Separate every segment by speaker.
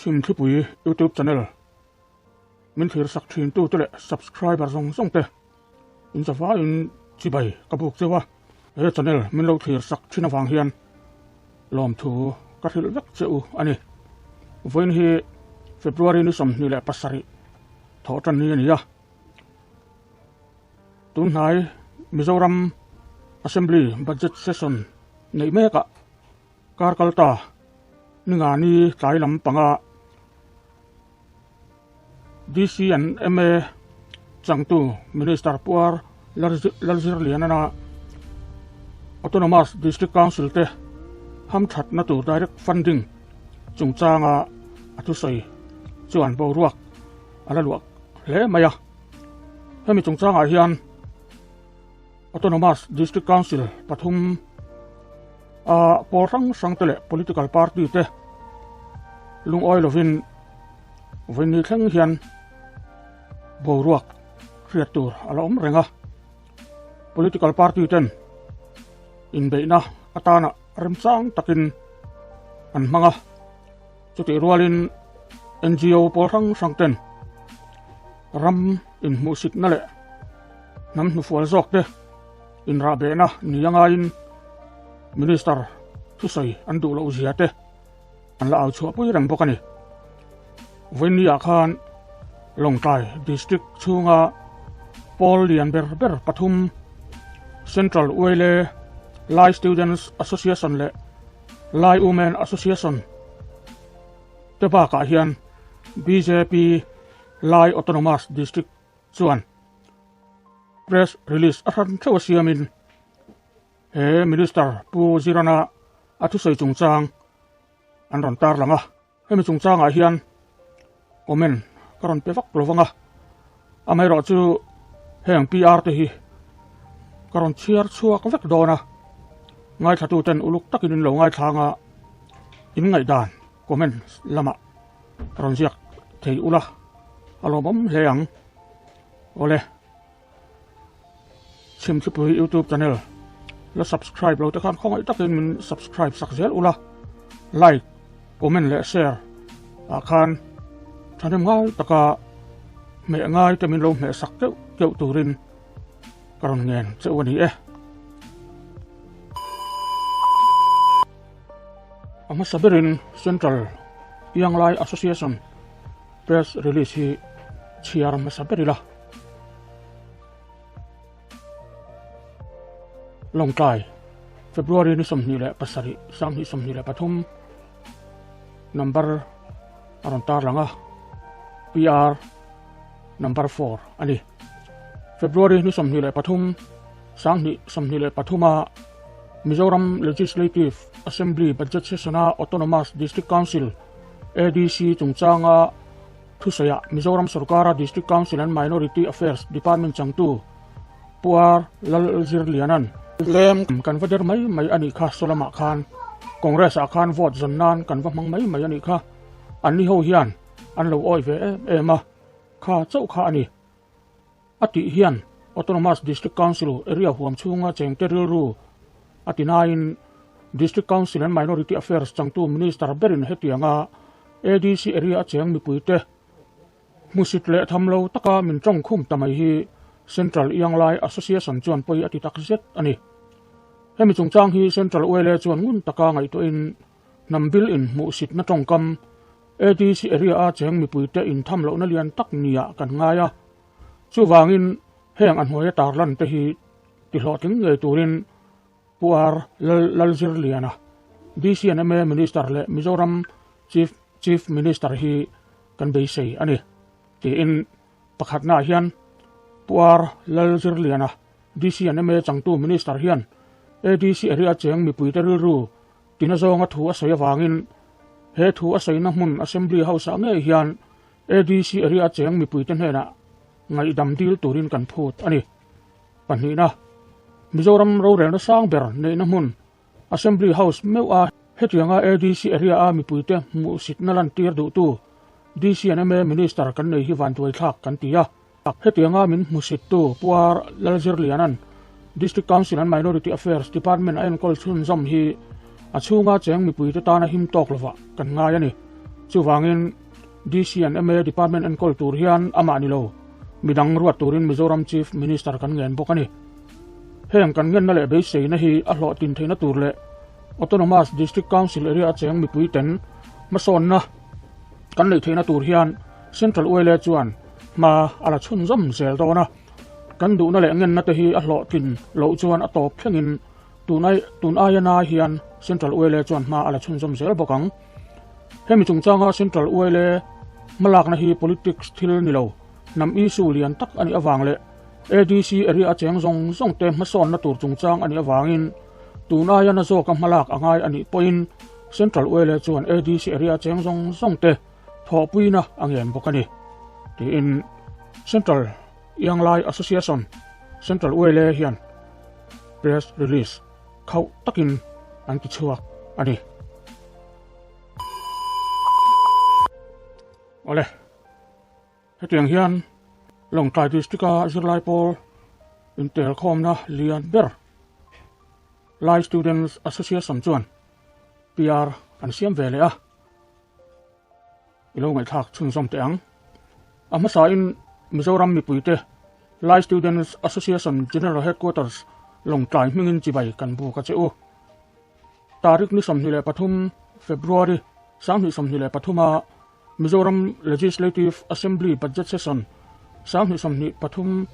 Speaker 1: Chhimthlipui YouTube channel min thlir sak thin tu te leh subscriber zawng zawng te in zavaiin chibai ka buk cheu a, he channel min lo thlir sak thin avang hian lawmthu ka hrilh vek che u a ni. Vawiin hi February ni 27 thawh tan ni a ni a, tunhnai Mizoram Assembly Budget Session neih mekah Kar kal ta, Ningani tlai lam panga DC and ma changtu Minister Puar Lalzirlianana Autonomous District Council te hamthatna tur direct funding chungchanga a thusawi chuan boruak a la luah hle mai a. Hemi chungchangah hian Autonomous District Council pathum a pawl hrang hrang te leh political party te lungawi lovin vawiin thleng hian boruak hriat tur a la awm reng a. Political party ten inbeihna atana remchang takin an hmang a, chutih rualin NGO pawl hrang hrang ten ram inhmuhsitna leh hnam hnufual zawk te inrahbehna ni a ngaiin Minister thusawi an duh loh zia te an la au chhuahpui reng bawk a ni. Vawinia khan Lawngtlai District chhunga pawl lian ber ber pathum Central Uaile Lai Students Association leh Lai Women Association te bakah hian bjp Lai Autonomous District chuan press release a hran theuh a siamin he Minister Pu Zirana a thusawi chungchang an rawn tarlang a. Hemi chungchangah hian comment ka rawn pe vak lo vang a, amaherawh chu heng PR te hi ka rawn chhiar chhuak vek dawn a, ngaithlatuten uluk takin in lo ngaithlang a, in ngaihdan comment lamah rawn ziak thei ula a lawmawm hle ang. Awle, Chhimthlipui YouTube channel la subscribe lo te khan khawngaih takin min subscribe sak zel ula, like, comment leh share ah khan thahnem ngai taka hmeh ngai te min lo hmeh sak keuh keuh turin ka rawn ngen che u a ni e. A hmasa berin Central Ianglai Association Press release hi chhiar hmasa ber ila. Lawngtlai, February ni 27, 2023, number a rawn tar lang a, PR number 4 a ni. February ni 23, 2023 a Mizoram Legislative Assembly Budget Session-a Autonomous District Council, ADC, chungchanga thusawiah Mizoram sorkara District Council and Minority Affairs Department changtu Pu R Lalzirliana'n Tlem kan va der mai mai a nih kha, Sawlamah khan Congress ah khan vote zawn nan kan va hmang mai mai a nih kha, anni ho hian an lo awih ve em em a, kha chauh kha a ni. A tih hian Autonomous District Council area huam chhunga chengte rilru a ti nain District Council and Minority Affairs changtu Minister berin hetianga ADC area a cheng mipuite hmusit leh tham lo taka min tawngkhum ta mai hi Central Ianglai Association chuan pawi a ti tak zet a ni. Hemi chungchang hi Central ULA chuan ngun taka ngaihtuahin Hnam bil inhmuhsitna tawngkam ADC area-a cheng mipuite intham lohna lian tak niah kan ngai a. Chuvangin heng a hnuaia tarlan te hi tihlawhtling ngei turin Pu R Lalzirliana, DCNMA Minister leh Mizoram Chief Chief Minister hi kan beisei a ni, tiin pakhatnaah hian Pu R Lalzirliana, DCNMA changtu Minister hian ADC area cheng mipuite rilru Tina zawnga thu a sawi avangin he thu a sawina hmun Assembly House-ah ngei hian ADC area cheng mipuite hnenah ngaihdam dil turin kan phut a ni. Pahnihna, Mizoram rorelna sang ber neihna hmun Assembly House meuh a hetianga ADC area-a mipuite hmuhsitna lantir duhtu DC and ma Minister kan nei hi vanduaithlak kan ti a. Hetianga min hmusittu Pu R Lalzirliana'n District Council and Minority Affairs Department a enkawl chhunzawm hi a chhunga cheng mipuite tana him tawk lovah kan ngai a ni. Chuvangin DC and ma Department enkawl tur hian amah ni lo, midang ruat turin Mizoram Chief Minister kan ngen bawk a ni. Heng kan ngenna leh beiseina hi a hlawhtlin theihna tur leh Autonomous District Council area a cheng mipui ten hmasawnna kan neih theihna tur hian Central ULA chuan hma a la chhunzawm zel dawn a. Kan duhna leh ngenna te hi a hlawhtlin loh chuan a tawp thlengin Tunai tun aia na hian Central ULA chuan hma a la chhunzawm zel bawk ang. Hemi chungchanga Central ULA hmalakna hi politics thil ni lo, hnam issue lian tak a nih avang leh ADC area a cheng zawng zawng te hmasawnna tur chungchang a nih avangin tun aia na zawka hmalak a ngai a nih pawhin Central ULA chuan ADC area a cheng zawng zawng te thawhpuina a ngen bawk a ni, tiin Central Young Lai Association, Central ULA hian Press release khauh takin an ti chhuak a ni. Awle, hetiang hian Lawngtlai District-a zirlai pawl intelkhawmna lian ber Lai Students Association chuan PR an siam ve leh a. I lo ngaihthlak chhunzawm teh ang. A hmasain Mizoram mipuite Lai Students Association General Headquarters Lawngtlai hmingin chibai kan buk a che u. Tarik ni 23 February 2023 a Mizoram Legislative Assembly Budget Session 2023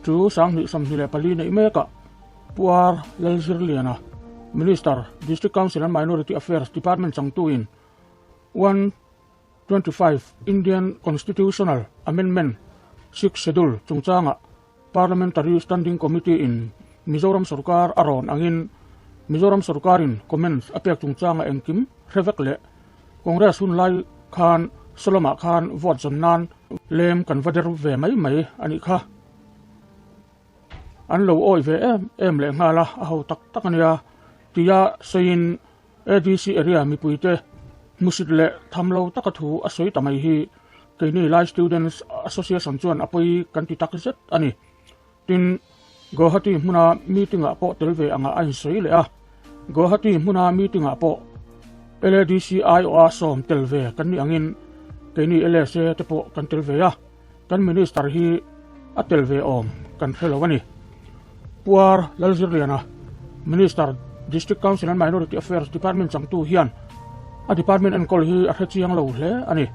Speaker 1: to 2024 neih mekah Pu R. Lalzirliana, Minister, District Council and Minority Affairs Department changtuin 125 Indian Constitutional Amendment Sixth Schedule chungchangah Parliamentary Standing Committee in Mizoram sorkar a rawn angin Mizoram sorkarin comments a pek chungchanga engkim hre vek leh Congress hun lai khan Solomah khan vote zawn nan lem kan va der ve mai mai a nih kha. An lo awih ve em em leh nghal a, a ho tak tak a nia tia sawiin ADC area mipuite hmusit leh tham lo taka thu a sawi ta mai hi keini Lai Students Association chuan a pawi kan ti tak zet a ni. Tin, Guwahati hmuna meeting-ah pawh tel ve angah a insawi leh a, Guwahati hmuna meeting-ah pawh LADC aiawha sawm tel ve kan nih angin keini LSA te pawh kan tel ve a, kan Minister hi a tel ve awm kan hre lo a ni. Puar Lalzirliana, Minister, District Council and Minority Affairs Department changtu hian a department enkawl hi a hre chiang lo hle a ni.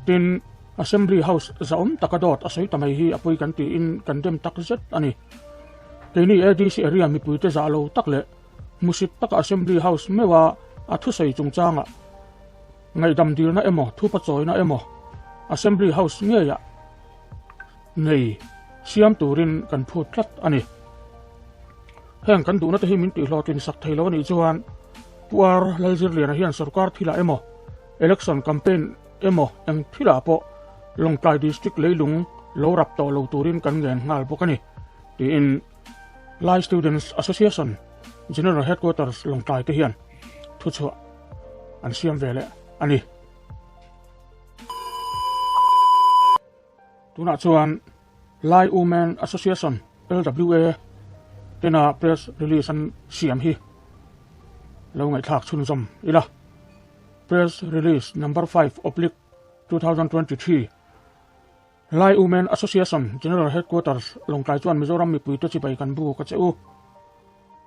Speaker 1: Tin, Assembly House zahawm taka dawt a sawi ta mai hi a pawi kan tiin kan dem tak zet a ni. Keini ADC area mipuite zah lo tak leh hmusit taka Assembly House meuha a thusawi chungchangah ngaihdam dilna emaw thupa chawina emaw Assembly House ngeiah nei siam turin kan phut tlat a ni. Heng kan duhna te hi min tihhlawhtlin sak thei lo a nih chuan Pu R Lalzirliana hian sorkar thilah emaw election campaign emaw eng thilah pawh Lawngtlai District leilung lo rap tawh lo turin kan ngen nghal bawk a ni tiin Lai Students Association General Headquarters Lawngtlai te hian thuchhuah an siam ve leh a ni. Tunah chuan Lai Women Association, LWA, tena press release an siam hi lo ngaihthlak chhunzawm ila. Press release number 5/2023 Lai Women Association General Headquarters Lawngtlai chuan Mizoram mipuite chibai kan buk a che u.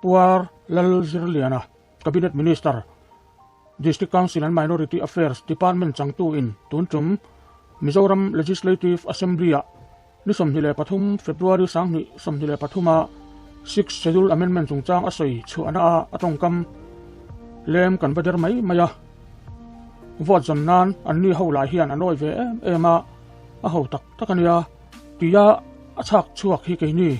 Speaker 1: Puar Lalzirliana, Cabinet Minister, District Council and Minority Affairs Department changtu in tun tum Mizoram Legislative Assembly ah ni 23 February 2023 a Sixth Schedule Amendment chungchang a sawi chhuahna ah a tawngkam lem kan va der mai mai a. Vote zawn nan an ni ho lai hian a nawi ve em em a, a ho tak tak a nia tia a chhak chhuak hi keini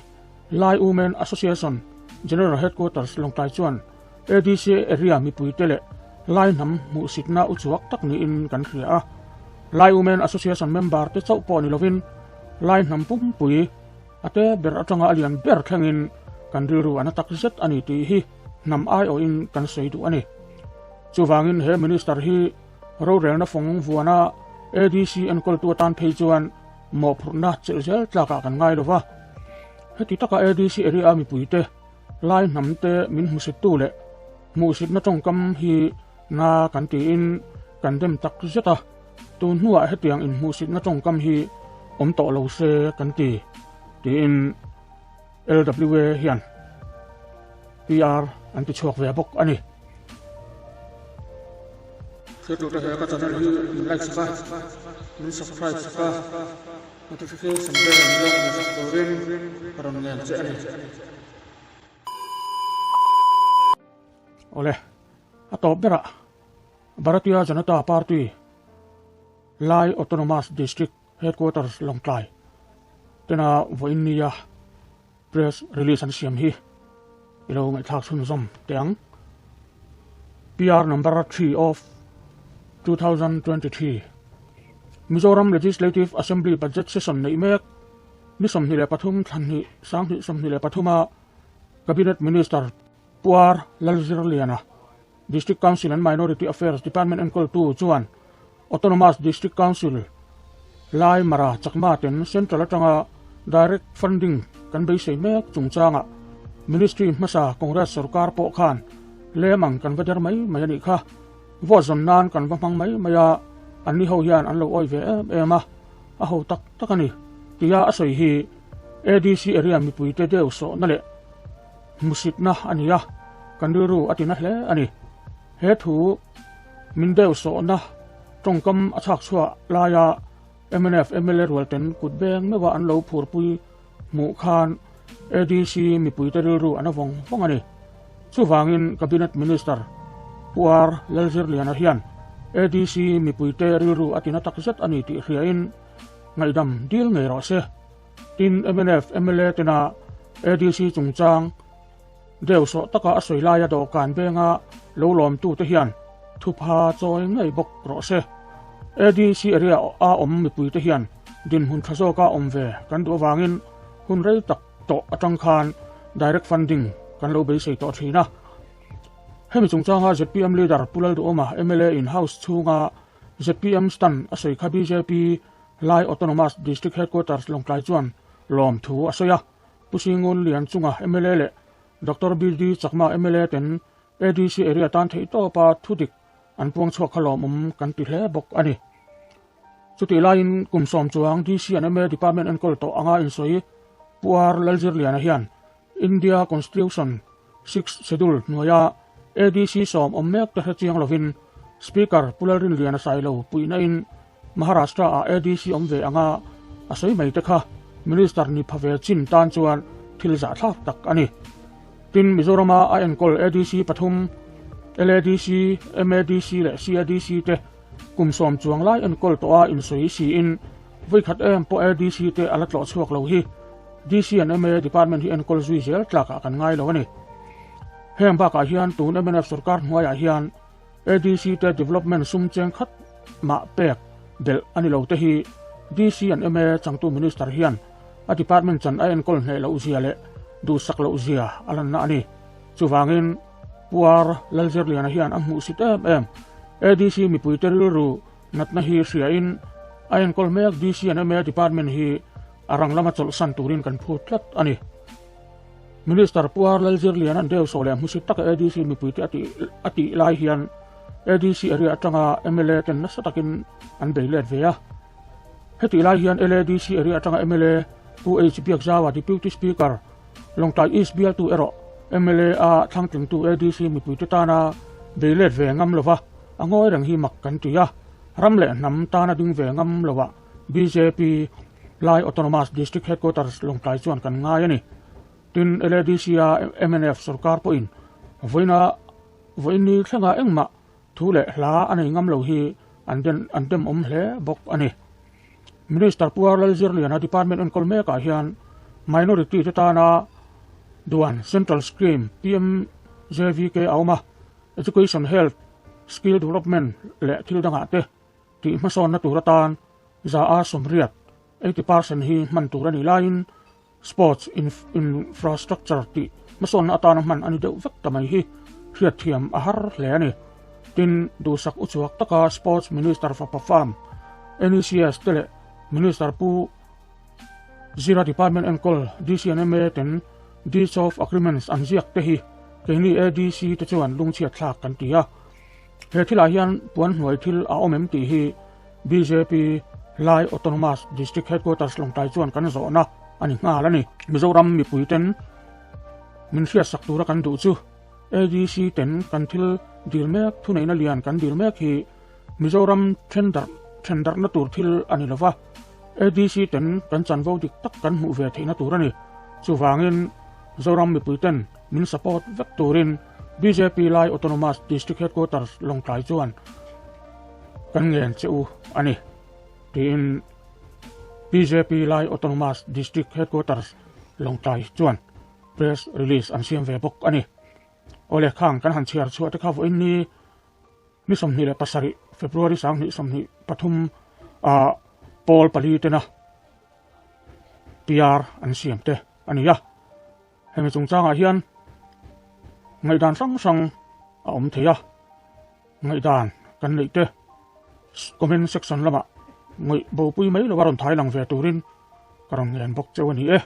Speaker 1: Lai Women Association General Headquarters Lawngtlai chuan ADC area mipuite leh Lai hnam hmuhsitna uchuak tak niin kan hria a. Lai Women Association member te chauh pawh ni lovin Lai hnam pumpui a te ber atanga a lian ber thlengin kan rilru a na tak zet a ni tih hi hnam aiawhin kan sawi duh a ni. Chuvangin he Minister hi rorelna fawng vuana ADC enkawltu atan phei chuan mawhphurhna chelh zel tlakah kan ngai lova. Heti taka ADC area mipuite Lai hnam te min hmusittu leh hmuhsitna tawngkam hi na kan tiin kan dem tak zet a, tun hnuah hetiang inhmuhsitna tawngkam hi awm tawh lo se kan ti, tiin LWA hian PR an ti chhuak ve bawk a ni. Hriattute he ka channel hi min like sak a, min subscribe sak a, notification bell min lo hmu sak turin ka rawn ngen che a ni. Awle, a tawp berah Bharatiya Janata Party Lai Autonomous District Headquarters Lawngtlai tena vawiin nia press release an siam hi i lo ngaihthlak chhunzawm teh ang. PR number 3 of 2023 Mizoram Legislative Assembly Budget Session neih mek ni 23 thlan hnih sanghnih 23 a Cabinet Minister Pu R. Lalzirliana, District Council and Minority Affairs Department enkawltu chuan Autonomous District Council Lai Mara Chakma ten Central atanga Direct Funding kan beisei mek chungchangah Ministry hmasa Congress sorkar pawh khan lem ang kan va der mai mai a nih kha. Vote zawn nan kan va hmang mai mai a, anni ho hian an lo awih ve em em a, a ho tak tak a ni tia a sawi hi ADC area mipuite deuh sawhna leh Hmusitna a ni a, kan rilru a tina hle a ni. He thu min deuh sawhna tawngkam a chhak chhuah laia mnf mla rualten kut beng meuha an lo phurpui hmuh khan ADC mipuite rilru a na vawng vawng a ni. Chuvangin Cabinet Minister Pu R Lalzirliana hian ADC mipuite rilru a tina takzet a ni tih hriain ngaihdam dil ngei rawh se. Tin, mnf mla tena ADC chungchang deuh sawh taka a sawi laia dawhkan benga lo lawmtute hian thupha chawi ngei bawk rawh se. ADC area a awm mipuite hian dinhmun tha zawka awm ve kan duh avangin hun rei tak tawh atang khan direct funding kan lo beisei tawh thin a. Hemi chungchanga zpm leader Pu Lalduhawma mla in house chhunga zpm stand a sawi kha bjp Lai Autonomous District Headquarters Lawngtlai chuan lawm thu a sawi a, Pu Singun Lian chunga mla leh Doctor BD Chakma mla ten ADC area tan theih tawpa thu dik an puang chhuak kha lawmawm kan ti hle bawk a ni. Chutih laiin kum sawm chuang DC and ma Department enkawl tawh anga insawi Pu R Lalzirliana hian India Constitution Sixth Schedule hnuaia ADC sawm awm mek te hre chiang lovin Speaker Pu Lalrinliana Sailo puihna in Maharashtra ah ADC awm ve anga a sawi mai te kha Minister ni pha ve chin tan chuan thil zahthlak tak a ni. Tin, Mizorama a enkawl ADC pathum, LADC, MADC leh CADC te kum sawm chuang lai enkawl tawh a insawi siin vawikhat em pawh ADC te a la tlawh chhuak lo hi DC and ma department hi enkawl zui zel tlakah kan ngai lo a ni. Heng bakah hian tun mnf sorkar hnuaiah hian ADC te development sum cheng khat mah pek belh a ni lo te hi DC and ma changtu minister hian a department chan a enkawl hneh loh zia leh duhsak loh zia a lanna a ni. Chuvangin Pu R Lalzirliana hian a hmuhsit em em ADC mipuite rilru natna hi hriain a enkawl mek DC and ma department hi a rang lama chawlhsan turin kan phut tlat a ni. Minister Pu R Lalzirlian an deuh sawh leh hmusit taka ADC mipuite a tih a tih lai hian ADC area atanga mla ten nasa takin an bei let ve a. Hetih lai hian LADC area atanga mla Pu H Biakzaua Deputy Speaker Lawngtlai East bialtu erawh mla a thlangtlingtu ADC mipuite tana bei let ve ngam lova a ngawi reng hi mak kan ti a. Ram leh hnam tana ding ve ngam lovah Bjp Lai Autonomous District Headquarters Lawngtlai chuan kan ngai a ni. Tin, LADC-a mnf sorkar pawhin vawiina vawiinni thlenga engmah thu leh hla a nei ngam lo hi an den an dem awm hle bawk a ni. Minister Pu R Lalzirliana department enkawl mekah hian minority te tana duan Central Scheme PMJVK a awm a, Education, Health, Skill Development leh thil dangah te Tih hmasawnna tur atan za a sawmriat, 80%, hi hman tur a nih laiin sports infrastructure tih hmasawnna atana hman a ni deuh vek ta mai hi hriatthiam a har hle a ni. Tin, duhsak uchuak taka Sports Minister fapa farm NECS te leh Minister Pu Zira Department enkawl DCNMA ten Deeds of Agreements an ziak te hi keini ADC te chuan lungchhiat thlak kan ti a. He thilah hian puan hnuai thil a awm em tih hi bjp Lai Autonomous District Headquarters Lawngtlai chuan kan zawhna a ni nghal a ni. Mizoram mipuiten min hriatsak tura kan duh chu ADC ten kan thil dil mek thuneihna lian kan dil mek hi Mizoram thendarh thendarhna tur thil a ni lova, ADC ten kan chanvo dik tak kan hmuh ve theihna tur a ni. Chuvangin Zoram mipuiten min support vek turin bjp Lai Autonomous District Headquarters Lawngtlai chuan kan ngen che u a ni, tiin bjp Lai Autonomous District Headquarters Lawngtlai chuan press release an siam ve bawk a ni. Awle khang kan han chhiar chhuah te kha vawiin ni ni 27 February 2023 ah pawl pali tena PR an siam te a ni a. Hemi chungchangah hian ngaihdan hrang hrang a awm thei a, ngaihdan kan neih te comment section lamah ngawih bopui mai lova rawn thai lang ve turin ka rawn ngen bawk cheu a ni e.